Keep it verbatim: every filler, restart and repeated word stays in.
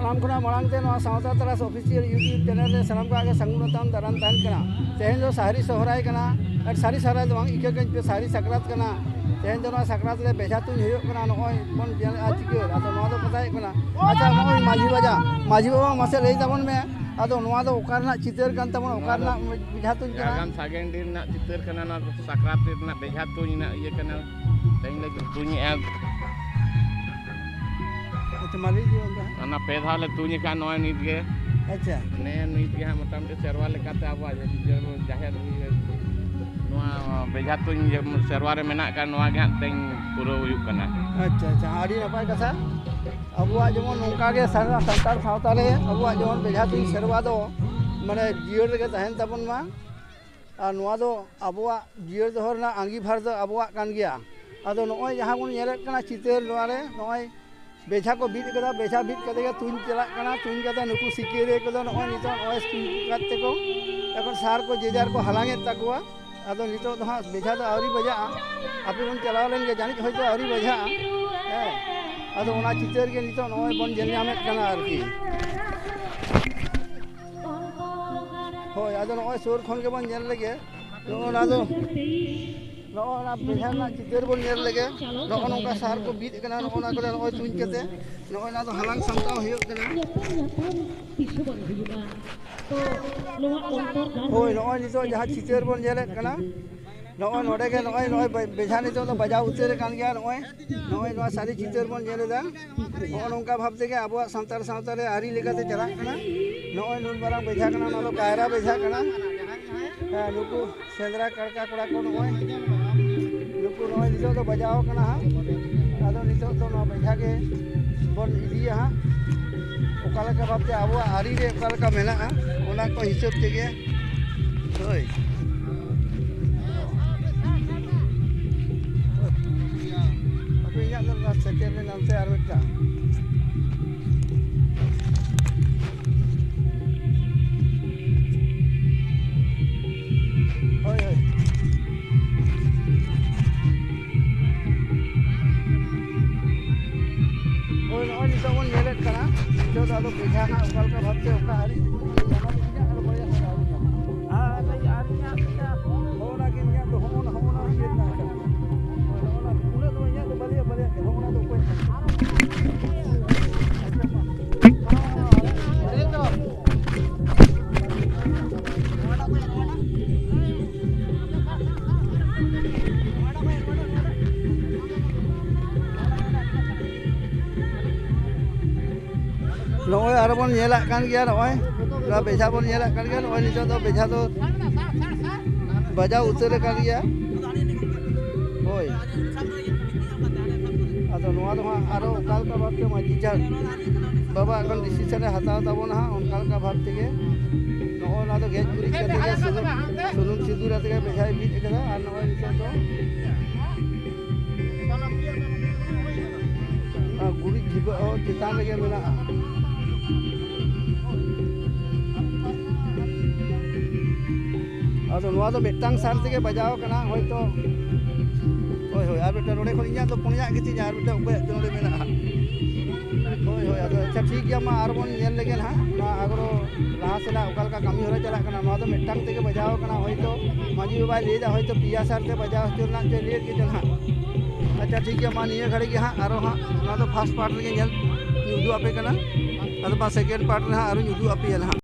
ᱥᱟᱱᱟᱢ ᱠᱷᱚᱱᱟᱜ ᱢᱟᱲᱟᱝ ᱛᱮ ᱱᱚᱣᱟ ᱥᱟᱶᱛᱟ ᱛᱟᱨᱟᱥ ᱚᱯᱷᱤᱥᱤᱭᱟᱞ YouTube ᱪᱮᱱᱮᱞ ᱨᱮ ᱥᱟᱱᱟᱢ ᱠᱚᱣᱟᱜ ᱜᱮ ᱥᱟᱹᱜᱩᱱ ᱫᱟᱨᱟᱢ ᱛᱟᱦᱮᱱ ᱠᱟᱱᱟ᱾ ᱛᱮᱦᱮᱧ ᱫᱚ ᱥᱟᱹᱨᱤ ᱥᱚᱦᱨᱟᱭ ᱠᱟᱱᱟ, ᱟᱨ ᱥᱟᱹᱨᱤ ᱥᱚᱦᱨᱟᱭ ᱫᱚ ᱵᱟᱝ, ᱤᱠᱟᱹ ᱠᱟᱹᱧ ᱯᱮ, ᱥᱟᱹᱨᱤ ᱥᱟᱠᱨᱟᱛ ᱠᱟᱱᱟ᱾ ᱛᱮᱦᱮᱧ ᱫᱚ ᱱᱚᱣᱟ ᱥᱟᱠᱨᱟᱛ ᱨᱮ ᱵᱮᱡᱷᱟ ᱛᱩᱧ ᱦᱩᱭᱩᱜ ᱠᱟᱱᱟ, ᱱᱚᱜᱼᱚᱭ ᱵᱚᱱ ᱧᱮᱞᱮᱫᱼᱟ ᱪᱤᱛᱟᱹᱨ᱾ ᱟᱫᱚ ᱱᱚᱣᱟ ᱫᱚ ᱠᱟᱛᱷᱟ ᱦᱩᱭᱩᱜ ᱠᱟᱱᱟ, ᱟᱪᱪᱷᱟ, ᱱᱚᱜᱼᱚᱭ ᱢᱟᱹᱡᱷᱤ ᱵᱟᱡᱟ, ᱢᱟᱹᱡᱷᱤ ᱵᱟᱵᱟ, ᱢᱟᱥᱮ ᱞᱟᱹᱭ ᱛᱟᱵᱚᱱ ᱢᱮ, ᱟᱫᱚ ᱱᱚᱣᱟ ᱫᱚ ᱚᱠᱟ ᱨᱮᱱᱟᱜ ᱪᱤᱛᱟᱹᱨ ᱠᱟᱱ ᱛᱟᱵᱚᱱᱟ, ᱚᱠᱟ ᱱᱚᱣᱟ ᱫᱚ ᱨᱮᱱᱟᱜ ᱵᱮᱡᱷᱟ ᱛᱩᱧ ᱠᱟᱱᱟ? ᱡᱷᱟᱲᱜᱨᱟᱢ ᱥᱟᱜᱮᱱᱰᱤ ᱨᱮᱱᱟᱜ ᱪᱤᱛᱟᱹᱨ ᱠᱟᱱᱟ, ᱱᱚᱣᱟ ᱫᱚ ᱥᱟᱠᱨᱟᱛ ᱨᱮᱱᱟᱜ ᱵᱮᱡᱷᱟ ᱛᱩᱧ ᱨᱮᱱᱟᱜ ᱤᱭᱟᱹ ᱠᱟᱱᱟ, ᱛᱮᱦᱮᱧ ᱞᱮ ᱛᱩᱧᱮᱫᱼᱟ᱾ ᱟᱪᱪᱷᱟ, ᱢᱟ ᱞᱟᱹᱭ ᱤᱫᱤ ᱢᱮ ᱚᱱᱠᱟ᱾ ᱚᱱᱟ ᱯᱮ ᱫᱷᱟᱣ ᱞᱮ ᱛᱩᱧ ᱟᱠᱟᱫ ᱱᱚᱜᱼᱚᱭ ᱱᱤᱛ ᱜᱮ᱾ ᱟᱪᱪᱷᱟ᱾ ᱱᱮ ᱱᱤᱛ ᱜᱮ ᱦᱟᱸᱜ ᱢᱚᱴᱟᱢᱩᱴᱤ ᱥᱮᱨᱣᱟ ᱞᱮᱠᱟᱛᱮ ᱟᱵᱚᱣᱟᱜ ᱡᱟᱦᱮᱨ ᱤᱭᱟᱹ, ᱱᱚᱣᱟ ᱵᱮᱡᱷᱟ ᱛᱩᱧ ᱡᱮ ᱥᱮᱨᱣᱟ ᱨᱮ ᱢᱮᱱᱟᱜ ᱟᱠᱟᱫ, ᱱᱚᱣᱟ ᱜᱮ ᱦᱟᱸᱜ ᱛᱮᱦᱮᱧ ᱯᱩᱨᱟᱹᱣ ᱦᱩᱭᱩᱜ ᱠᱟᱱᱟ᱾ ᱟᱪᱪᱷᱟ, ᱟᱪᱪᱷᱟ, ᱟᱹᱰᱤ ᱱᱟᱯᱟᱭ ᱠᱟᱛᱷᱟ᱾ ᱟᱵᱚᱣᱟᱜ ᱡᱮᱢᱚᱱ ᱱᱚᱝᱠᱟ ᱜᱮ ᱥᱟᱱᱛᱟᱲ ᱥᱟᱶᱛᱟ ᱨᱮ ᱟᱵᱚᱣᱟᱜ ᱡᱮᱢᱚᱱ ᱵᱮᱡᱷᱟ ᱛᱩᱧ ᱥᱮᱨᱣᱟ ᱫᱚ ᱢᱟᱱᱮ ᱡᱤᱭᱟᱹᱲ ᱨᱮᱜᱮ ᱛᱟᱦᱮᱱ ᱛᱟᱵᱚᱱ ᱢᱟ᱾ ᱟᱨ ᱱᱚᱣᱟ ᱫᱚ ᱟᱵᱚᱣᱟᱜ ᱡᱤᱭᱟᱹᱲ ᱫᱚᱦᱚ ᱨᱮᱱᱟᱜ ᱟᱸᱜᱤᱵᱷᱟᱨ ᱫᱚ ᱟᱵᱚᱣᱟᱜ ᱠᱟᱱ ᱜᱮᱭᱟ᱾ ᱟᱫᱚ ᱱᱚᱜᱼᱚᱭ ᱡᱟᱦᱟᱸ ᱵᱚᱱ ᱧᱮᱞᱮᱫ ᱠᱟᱱᱟ ᱪᱤᱛᱟᱹᱨ, ᱱᱚᱣᱟ ᱨᱮ ᱱᱚᱜᱼᱚᱭ ᱵᱮᱡᱷᱟ ᱠᱚ ᱵᱤᱫ ᱠᱟᱫᱟ, ᱵᱮᱡᱷᱟ ᱵᱤᱫ ᱠᱟᱛᱮ ᱜᱮ ᱛᱩᱧ ᱪᱟᱞᱟᱜ ᱠᱟᱱᱟ᱾ ᱛᱩᱧ ᱠᱟᱛᱮ ᱱᱩᱠᱩ ᱥᱤᱠᱟᱹᱨᱤᱭᱟᱹ ᱠᱚᱫᱚ ᱱᱚᱜᱼᱚᱭ ᱱᱤᱛᱚᱜ ᱱᱚᱜᱼᱚᱭ ᱛᱩᱧ ᱠᱟᱛᱮ ᱠᱚ ᱮᱠᱷᱚᱱ ᱥᱟᱨ ᱠᱚ ᱡᱮ ᱡᱟᱨ ᱠᱚ ᱦᱟᱞᱟᱝ ᱮᱫ ᱛᱟᱠᱚᱣᱟ᱾ ᱟᱫᱚ ᱱᱤᱛᱚᱜ ᱫᱚ ᱦᱟᱸᱜ ᱵᱮᱡᱷᱟ ᱫᱚ ᱟᱹᱣᱨᱤ ᱵᱟᱡᱟᱜᱼᱟ᱾ ᱟᱯᱮ ᱵᱚᱱ ᱪᱟᱞᱟᱣ ᱞᱮᱱ ᱜᱮ, ᱡᱟᱹᱱᱤᱡ ᱦᱚᱭᱛᱳ ᱟᱹᱣᱨᱤ ᱵᱟᱡᱟᱜᱼᱟ᱾ ᱦᱮᱸ, ᱟᱫᱚ ᱚᱱᱟ ᱪᱤᱛᱟᱹᱨ ᱜᱮ ᱱᱤᱛᱚᱜ ᱱᱚᱜᱼᱚᱭ ᱵᱚᱱ ᱧᱮᱞ ᱧᱟᱢᱮᱫ ᱠᱟᱱᱟ ᱟᱨᱠᱤ᱾ ᱦᱳᱭ, ᱟᱫᱚ ᱱᱚᱜᱼᱚᱭ ᱥᱩᱨ ᱠᱷᱚᱱ ᱜᱮᱵᱚᱱ ᱧᱮᱞ ᱞᱮᱜᱮ᱾ ᱱᱚᱜᱼᱚ ᱱᱟ ᱫᱚ, ᱱᱚᱜᱼᱚ ᱱᱟ ᱵᱮᱡᱷᱟ ᱨᱮᱱᱟᱜ ᱪᱤᱛᱟᱹᱨ ᱵᱚᱱ ᱧᱮᱞ ᱞᱮᱜᱮ᱾ ᱱᱚᱜᱼᱚ ᱱᱚᱝᱠᱟ ᱥᱟᱨ ᱠᱚ ᱵᱤᱫ ᱠᱟᱱᱟ, ᱱᱚᱜᱼᱚ ᱱᱟ ᱠᱚᱨᱮ ᱱᱚᱜᱼᱚᱭ ᱛᱩᱧ ᱠᱟᱛᱮ ᱱᱚᱜᱼᱚ ᱱᱟ ᱫᱚ ᱦᱟᱞᱟᱝ ᱥᱟᱢᱴᱟᱣ ᱦᱩᱭᱩᱜ ᱠᱟᱱᱟ᱾ ᱦᱳᱭ, ᱱᱚᱜᱼᱚᱭ ᱱᱤᱛᱚᱜ ᱡᱟᱦᱟᱸ ᱪᱤᱛᱟᱹᱨ ᱵᱚᱱ ᱧᱮᱞᱮᱫ ᱠᱟᱱᱟ, ᱱᱚᱜᱼᱚᱭ ᱱᱚᱰᱮ ᱜᱮ ᱱᱚᱜᱼᱚᱭ, ᱱᱚᱜᱼᱚᱭ ᱵᱮᱡᱷᱟ ᱱᱤᱛᱚᱜ ᱫᱚ ᱵᱟᱡᱟᱣ ᱩᱛᱟᱹᱨ ᱟᱠᱟᱱ ᱜᱮᱭᱟ᱾ ᱱᱚᱜᱼᱚᱭ, ᱱᱚᱜᱼᱚᱭ ᱱᱚᱣᱟ ᱥᱟᱹᱨᱤ ᱪᱤᱛᱟᱹᱨ ᱵᱚᱱ ᱧᱮᱞ ᱮᱫᱟ᱾ ᱱᱚᱜᱼᱚ ᱱᱚᱝᱠᱟ ᱵᱷᱟᱵᱽ ᱛᱮᱜᱮ ᱟᱵᱚᱣᱟᱜ ᱥᱟᱱᱛᱟᱲ ᱥᱟᱶᱛᱟ ᱨᱮ ᱟᱹᱨᱤ ᱞᱮᱠᱟᱛᱮ ᱪᱟᱞᱟᱜ ᱠᱟᱱᱟ᱾ ᱱᱚᱜᱼᱚᱭ ᱱᱩᱱ ᱢᱟᱨᱟᱝ ᱵᱮᱡᱷᱟ ᱠᱟᱱᱟ, ᱱᱚᱣᱟ ᱫᱚ ᱠᱟᱭᱨᱟ ᱵᱮᱡᱷᱟ ᱠᱟᱱᱟ᱾ ᱦᱮᱸ, ᱱᱩᱠᱩ ᱥᱮᱸᱫᱽᱨᱟ ᱠᱟᱲᱠᱟ ᱠᱚᱲᱟ ᱠᱚ ᱱᱚᱜᱼᱚᱭ, ᱱᱩᱠᱩ ᱱᱚᱜᱼᱚᱭ ᱱᱤᱛᱚᱜ ᱫᱚ ᱵᱟᱡᱟᱣ ᱠᱟᱱᱟ ᱦᱟᱸᱜ᱾ ᱟᱫᱚ ᱱᱤᱛᱚᱜ ᱫᱚ ᱱᱚᱣᱟ ᱵᱮᱡᱷᱟ ᱜᱮ ᱵᱚᱱ ᱤᱫᱤᱭᱟ ᱦᱟᱸᱜ, ᱚᱠᱟ ᱞᱮᱠᱟ ᱵᱷᱟᱵᱽᱛᱮ ᱟᱵᱚᱣᱟᱜ ᱟᱹᱨᱤ ᱨᱮ ᱚᱠᱟ ᱞᱮᱠᱟ ᱢᱮᱱᱟᱜᱼᱟ, ᱚᱱᱟ ᱠᱚ ᱦᱤᱥᱟᱹᱵ ᱛᱮᱜᱮ᱾ ᱦᱳᱭ᱾ ᱦᱟᱯᱮ, ᱤᱧᱟᱹᱜ ᱫᱚ ᱥᱮᱴᱮᱨ ᱞᱮᱱᱟ ᱚᱱᱛᱮ ᱟᱨ ᱢᱤᱫᱴᱟᱝ᱾ ᱦᱳᱭ, ᱦᱳᱭ᱾ ᱦᱳᱭ, ᱱᱚᱜᱼᱚᱭ ᱱᱤᱛᱚᱜ ᱵᱚᱱ ᱧᱮᱞᱮᱫ ᱠᱟᱱᱟ, ᱱᱤᱛᱚᱜ ᱫᱚ ᱟᱫᱚ ᱵᱮᱡᱷᱟ ᱦᱟᱸᱜ ᱚᱠᱟ ᱞᱮᱠᱟ ᱵᱷᱟᱵᱽᱛᱮ ᱚᱠᱟ ᱟᱹᱨᱤ ᱠᱚ ᱤᱭᱟᱹᱭᱟ, ᱚᱱᱟ ᱫᱚ ᱤᱧᱟᱹᱜ ᱟᱨᱚ ᱵᱟᱨᱭᱟ ᱥᱟᱡᱟᱣ ᱟᱹᱣᱨᱤ ᱧᱟᱢᱟ᱾ ᱟᱨ ᱟᱹᱞᱤᱧᱟᱜ ᱦᱚᱸᱜᱼᱚ ᱱᱟ ᱜᱮ ᱤᱧᱟᱹᱜ ᱫᱚ ᱦᱚᱸᱜᱼᱚ ᱱᱟ, ᱦᱚᱸᱜᱼᱚ ᱱᱟ ᱤᱭᱟᱹ ᱨᱮᱱᱟᱜ ᱠᱟᱱᱟ᱾ ᱦᱳᱭ, ᱱᱚᱜᱼᱚ ᱱᱟ ᱩᱱᱟᱹᱜ ᱫᱚ ᱤᱧᱟᱹᱜ ᱫᱚ ᱵᱟᱨᱭᱟ, ᱵᱟᱨᱭᱟ ᱜᱮ, ᱦᱚᱸᱜᱼᱚ ᱱᱟ ᱫᱚ ᱚᱠᱚᱭᱟᱜ ᱠᱟᱱᱟ? ᱱᱚᱜᱼᱚᱭ ᱟᱨᱚ ᱵᱚᱱ ᱧᱮᱞᱟᱜ ᱠᱟᱱ ᱜᱮᱭᱟ, ᱱᱚᱜᱼᱚᱭ ᱱᱚᱣᱟ ᱵᱮᱡᱷᱟ ᱵᱚᱱ ᱧᱮᱞᱟᱜ ᱠᱟᱱ ᱜᱮᱭᱟ᱾ ᱱᱚᱜᱼᱚᱭ ᱱᱤᱛᱚᱜ ᱫᱚ ᱵᱮᱡᱷᱟ ᱫᱚ ᱵᱟᱡᱟᱣ ᱩᱛᱟᱹᱨ ᱟᱠᱟᱱ ᱜᱮᱭᱟ᱾ ᱦᱳᱭ, ᱟᱫᱚ ᱱᱚᱣᱟ ᱫᱚ ᱦᱟᱸᱜ ᱟᱨᱚ ᱚᱠᱟ ᱞᱮᱠᱟ ᱵᱷᱟᱵᱽᱛᱮ ᱢᱟᱹᱡᱷᱤ ᱡᱟᱦᱮᱨ ᱵᱟᱵᱟ ᱮᱠᱷᱚᱱ ᱰᱤᱥᱤᱥᱚᱱᱮ ᱦᱟᱛᱟᱣ ᱛᱟᱵᱚᱱᱟ ᱦᱟᱸᱜ, ᱚᱱᱠᱟ ᱞᱮᱠᱟ ᱵᱷᱟᱵᱽ ᱛᱮᱜᱮ ᱱᱚᱜᱼᱚᱭ ᱱᱚᱣᱟ ᱫᱚ ᱜᱮᱡ ᱜᱩᱨᱤᱡ ᱠᱟᱛᱮ ᱜᱮ ᱥᱩᱱᱩᱢ, ᱥᱩᱱᱩᱢ ᱥᱤᱸᱫᱩᱨ ᱟᱛᱮ ᱜᱮ ᱵᱮᱡᱷᱟᱭ ᱵᱤᱫ ᱟᱠᱟᱫᱟ᱾ ᱟᱨ ᱱᱚᱜᱼᱚᱭ ᱱᱤᱛᱚᱜ ᱫᱚ ᱟᱨ ᱜᱩᱨᱤᱡ ᱰᱷᱤᱵᱟᱹᱜ ᱦᱚᱸ ᱪᱮᱛᱟᱱ ᱨᱮᱜᱮ ᱢᱮᱱᱟᱜᱼᱟ᱾ ᱟᱫᱚ ᱱᱚᱣᱟ ᱫᱚ ᱢᱤᱫᱴᱟᱝ ᱥᱟᱨ ᱛᱮᱜᱮ ᱵᱟᱡᱟᱣ ᱠᱟᱱᱟ ᱦᱚᱭᱛᱚ᱾ ᱦᱳᱭ, ᱦᱳᱭ, ᱟᱨ ᱢᱤᱫᱴᱟᱝ ᱱᱚᱰᱮ ᱠᱷᱚᱱ ᱤᱧᱟᱹᱜ ᱫᱚ ᱯᱩᱱᱭᱟᱜ ᱜᱮ ᱛᱤᱧᱟ, ᱟᱨ ᱢᱤᱫᱴᱟᱝ ᱚᱠᱚᱭᱟᱜ ᱪᱚ ᱱᱚᱰᱮ ᱢᱮᱱᱟᱜᱼᱟ᱾ ᱦᱳᱭ, ᱦᱳᱭ, ᱟᱫᱚ ᱟᱪᱪᱷᱟ, ᱴᱷᱤᱠ ᱜᱮᱭᱟ, ᱢᱟ ᱟᱨ ᱵᱚᱱ ᱧᱮᱞ ᱞᱮᱜᱮ ᱱᱟᱦᱟᱜ ᱱᱚᱣᱟ ᱟᱜᱽᱨᱚ ᱞᱟᱦᱟ ᱥᱮᱱᱟᱜ ᱚᱠᱟ ᱞᱮᱠᱟ ᱠᱟᱹᱢᱤ ᱦᱚᱨᱟ ᱪᱟᱞᱟᱜ ᱠᱟᱱᱟ᱾ ᱱᱚᱣᱟ ᱫᱚ ᱢᱤᱫᱴᱟᱝ ᱛᱮᱜᱮ ᱵᱟᱡᱟᱣ ᱠᱟᱱᱟ, ᱦᱚᱭᱛᱚ ᱢᱟᱹᱡᱷᱤ ᱵᱟᱵᱟᱭ ᱞᱟᱹᱭᱫᱟ ᱦᱚᱭᱛᱚ ᱯᱮᱭᱟ ᱥᱟᱨ ᱛᱮ ᱵᱟᱡᱟᱣ ᱦᱚᱪᱚ ᱨᱮᱱᱟᱜ ᱪᱚᱭ ᱞᱟᱹᱭᱮᱫ ᱜᱮ ᱪᱚ ᱱᱟᱦᱟᱜ᱾ ᱟᱪᱪᱷᱟ, ᱴᱷᱤᱠ ᱜᱮᱭᱟ, ᱢᱟ ᱱᱤᱭᱟᱹ ᱜᱷᱟᱹᱲᱤᱡ ᱜᱮ ᱦᱟᱸᱜ ᱟᱨᱚ ᱦᱟᱸᱜ ᱱᱚᱣᱟ ᱫᱚ ᱯᱷᱟᱥᱴ ᱯᱟᱨᱴ ᱨᱮᱜᱮ ᱧᱮᱞ ᱩᱫᱩᱜ ᱟᱯᱮ ᱠᱟᱱᱟ᱾ ᱟᱫᱚ ᱢᱟ ᱥᱮᱠᱮᱱᱰ ᱯᱟᱨᱴ ᱨᱮ ᱦᱟᱸᱜ ᱟᱨᱚᱧ ᱩᱫᱩᱜ ᱟᱯᱮᱭᱟ ᱱᱟᱦᱟᱜ᱾